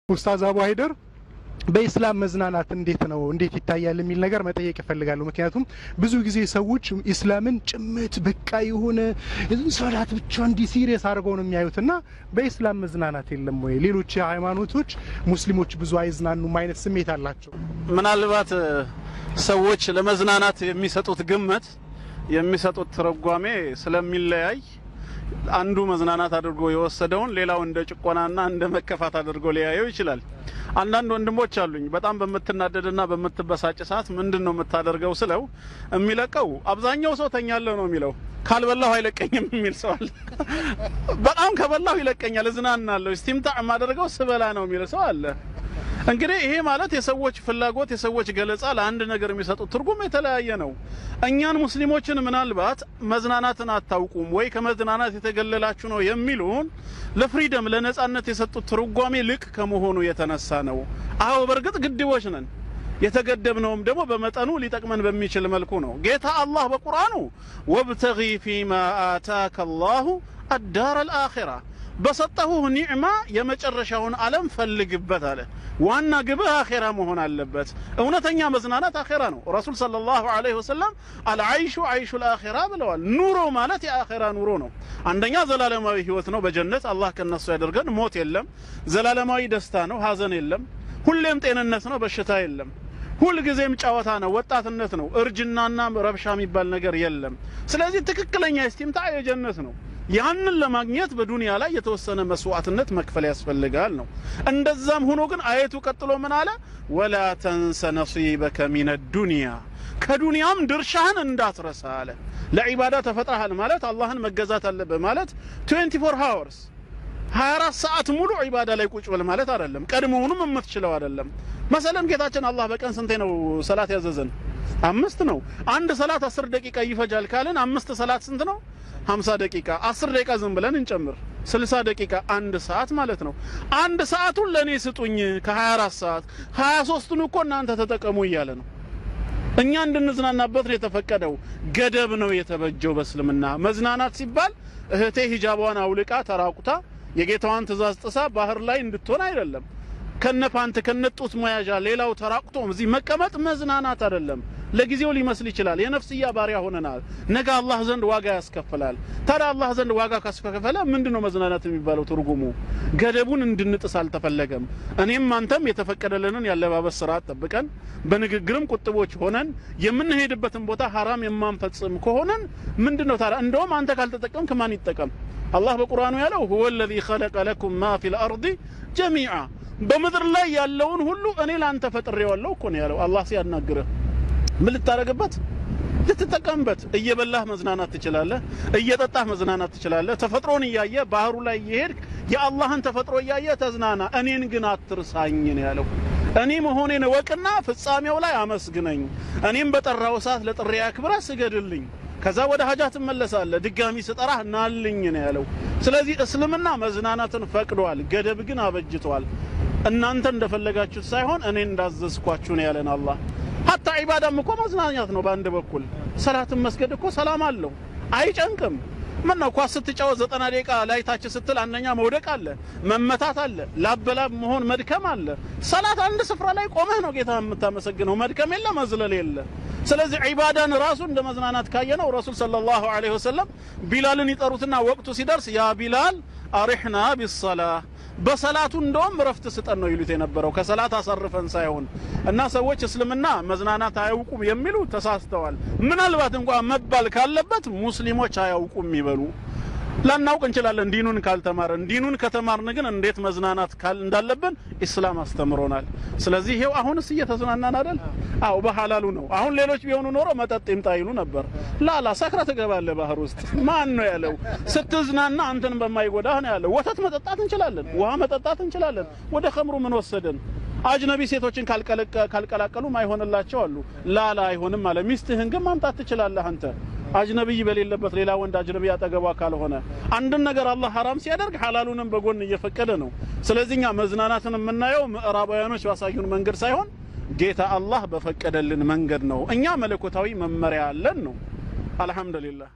ኡስታዝ አቡ ሀይደር፣ በኢስላም መዝናናት እንዴት ነው፣ እንዴት ይታያል የሚል ነገር መጠየቅ እፈልጋለሁ። ምክንያቱም ብዙ ጊዜ ሰዎች ኢስላምን ጭምት በቃ የሆነ ሶላት ብቻ እንዲህ serious አድርገው ነው የሚያዩት እና በኢስላም መዝናናት የለም ወይ? ሌሎች ሃይማኖቶች ሙስሊሞች ብዙ አይዝናኑም አይነት ስሜት አላቸው። ምናልባት ሰዎች ለመዝናናት የሚሰጡት ግምት፣ የሚሰጡት ትርጓሜ ስለሚለያይ አንዱ መዝናናት አድርጎ የወሰደውን ሌላው እንደ ጭቆናና እንደ መከፋት አድርጎ ሊያየው ይችላል። አንዳንድ ወንድሞች አሉኝ፣ በጣም በምትናደድና በምትበሳጭ ሰዓት ምንድን ነው የምታደርገው ስለው የሚለቀው አብዛኛው ሰው ተኛለሁ ነው የሚለው። ካልበላሁ አይለቀኝም የሚል ሰው አለ። በጣም ከበላሁ ይለቀኛል፣ እዝናናለሁ፣ استمتاع የማደርገው ስበላ ነው የሚል ሰው አለ። እንግዲህ ይሄ ማለት የሰዎች ፍላጎት፣ የሰዎች ገለጻ፣ ለአንድ ነገር የሚሰጡት ትርጉም የተለያየ ነው። እኛን ሙስሊሞችን ምናልባት መዝናናትን አታውቁም ወይ ከመዝናናት የተገለላችሁ ነው የሚሉን ለ freedom፣ ለነጻነት የሰጡት ትርጓሜ ልቅ ከመሆኑ የተነሳ ነው። አዎ፣ በእርግጥ ግድቦች ነን። የተገደብነውም ደግሞ በመጠኑ ሊጠቅመን በሚችል መልኩ ነው። ጌታ አላህ በቁርአኑ وابتغ فيما آتاك الله الدار الآخرة፣ በሰጠሁህ ኒዕማ የመጨረሻውን ዓለም ፈልግበት አለ። ዋና ግብህ አኼራ መሆን አለበት። እውነተኛ መዝናናት አኼራ ነው። ረሱል صلى الله عليه وسلم العيش عيش الآخرة ብለዋል። ኑሮ ማለት የአኼራ ኑሮ ነው። አንደኛ ዘላለማዊ ህይወት ነው በጀነት፣ አላህ ከነሱ ያደርገን። ሞት የለም። ዘላለማዊ ደስታ ነው፣ ሀዘን የለም። ሁሌም ጤንነት ነው፣ በሽታ የለም። ሁልጊዜም ጨዋታ ነው፣ ወጣትነት ነው። እርጅናና ረብሻ የሚባል ነገር የለም። ስለዚህ ትክክለኛ استمتاع የጀነት ነው። ያንን ለማግኘት በዱንያ ላይ የተወሰነ መስዋዕትነት መክፈል ያስፈልጋል ነው። እንደዛም ሆኖ ግን አየቱ ቀጥሎ ምን አለ? ولا تنس نصيبك من الدنيا፣ ከዱንያም ድርሻህን እንዳትረሳ አለ። ለዒባዳ ተፈጥረሃል ማለት፣ አላህን መገዛት አለብህ ማለት 24 hours፣ 24 ሰዓት ሙሉ ዒባዳ ላይ ቁጭ በል ማለት አይደለም። ቀድሞውንም የምትችለው አይደለም። መሰለን ጌታችን አላህ በቀን ስንቴ ነው ሰላት ያዘዘን? አምስት ነው። አንድ ሰላት 10 ደቂቃ ይፈጃል ካልን አምስት ሰላት ስንት ነው? 50 ደቂቃ። 10 ደቂቃ ዝም ብለን እንጨምር፣ 60 ደቂቃ፣ አንድ ሰዓት ማለት ነው። አንድ ሰዓቱን ለኔ ስጡኝ፣ ከ24 ሰዓት 23ቱን እኮ እናንተ ተጠቀሙ እያለ ነው። እኛ እንድንዝናናበት ነው የተፈቀደው። ገደብ ነው የተበጀው በእስልምና። መዝናናት ሲባል እህቴ ሂጃቧን አውልቃ ተራቁታ የጌታዋን ትእዛዝ ጥሳ ባህር ላይ እንድትሆን አይደለም። ከነ ፓንት ከነ ጡት መያዣ ሌላው ተራቁቶ እዚህ መቀመጥ መዝናናት አይደለም። ለጊዜው ሊመስል ይችላል። የነፍስያ ባሪያ ሆነናል። ነገ አላህ ዘንድ ዋጋ ያስከፍላል። ታዲያ አላህ ዘንድ ዋጋ ካስከፈለ ምንድነው መዝናናት የሚባለው ትርጉሙ? ገደቡን እንድንጥስ አልተፈለገም። እኔም አንተም የተፈቀደልንን ያለባበስ ስርዓት ጠብቀን፣ በንግግርም ቁጥቦች ሆነን፣ የምንሄድበትን ቦታ ሐራም የማንፈጽም ከሆነን ምንድነው ታዲያ? እንደውም አንተ ካልተጠቀምክ ማን ይጠቀም? አላህ በቁርአኑ ያለው هو الذي خلق لكم ما في الأرض جميعا፣ በምድር ላይ ያለውን ሁሉ እኔ ላንተ ፈጥሬዋለሁ እኮ ነው ያለው። አላህ ሲያናግርህ ምን ልታደርግበት? ልትጠቀምበት። እየበላህ መዝናናት ትችላለህ። እየጠጣህ መዝናናት ትችላለህ። ተፈጥሮን እያየ ባህሩ ላይ እየሄድክ የአላህን ተፈጥሮ እያየ ተዝናና። እኔን ግን አትርሳኝ ነው ያለው። እኔ መሆኔን እወቅና ፍጻሜው ላይ አመስግነኝ። እኔም በጠራው ሰዓት ለጥሪ አክብረህ ስገድልኝ። ከዛ ወደ ሀጃ ትመለሳለህ። ድጋሚ ስጠራህ ናልኝ ነው ያለው። ስለዚህ እስልምና መዝናናትን ፈቅዷል፣ ገደብ ግን አበጅቷል። እናንተ እንደፈለጋችሁት ሳይሆን እኔ እንዳዘዝኳችሁ ነው ያለን አላህ። ሀታ ዒባዳም እኮ መዝናኛት ነው። በአንድ በኩል ሰላትን መስገድ እኮ ሰላም አለው፣ አይጨንቅም። ምን ነው ኳስ ስትጫወት 90 ደቂቃ ላይ ታች ስትል አንደኛ መውደቅ አለ፣ መመታት አለ፣ ላበላብ መሆን መድከም አለ። ሰላት አንድ ስፍራ ላይ ቆመህ ነው ጌታ የምታመሰግነው። መድከም የለ፣ መዝለል የለ። ስለዚህ ዒባዳን ራሱ እንደ መዝናናት ካየነው ረሱል صلى الله عليه وسلم ቢላልን ይጠሩትና ወቅቱ ሲደርስ يا بلال أرحنا بالصلاة፣ በሰላቱ እንደውም እረፍት ስጠን ነው ይሉት የነበረው፣ ከሰላት አሳርፈን ሳይሆን። እና ሰዎች እስልምና መዝናናት አያውቁም የሚሉ ተሳስተዋል። ምናልባት እንኳን መባል ካለበት ሙስሊሞች አያውቁም ይበሉ። ላናውቅ እንችላለን ዲኑን ካልተማርን። ዲኑን ከተማርን ግን እንዴት መዝናናት እንዳለብን ኢስላም አስተምሮናል። ስለዚህ ይሄው አሁንስ እየተዝናናን አይደል? አዎ፣ በሐላሉ ነው። አሁን ሌሎች ቢሆኑ ኖሮ መጠጥ ይምጣ ይሉ ነበር። ላላ ሰክረ ትገባለህ ባህር ውስጥ። ማን ነው ያለው? ስትዝናና አንተን በማይጎዳህ ነው ያለው። ወተት መጠጣት እንችላለን፣ ውሃ መጠጣት እንችላለን። ወደ ኸምሩ ምን ወሰደን? አጅነቢ ሴቶችን ካልቀላቀሉ ማይሆንላቸው አሉ። ላላ አይሆንም አለ። ሚስትህን ግን ማምጣት ትችላለህ አንተ አጅነቢይ በሌለበት፣ ሌላ ወንድ አጅነቢ አጠገቧ ካልሆነ። አንድን ነገር አላህ ሐራም ሲያደርግ ሐላሉንም በጎን እየፈቀደ ነው። ስለዚህ እኛ መዝናናትን የምናየው ምዕራባውያኖች ባሳዩን መንገድ ሳይሆን ጌታ አላህ በፈቀደልን መንገድ ነው። እኛ መለኮታዊ መመሪያ አለን ነው። አልሐምዱሊላህ።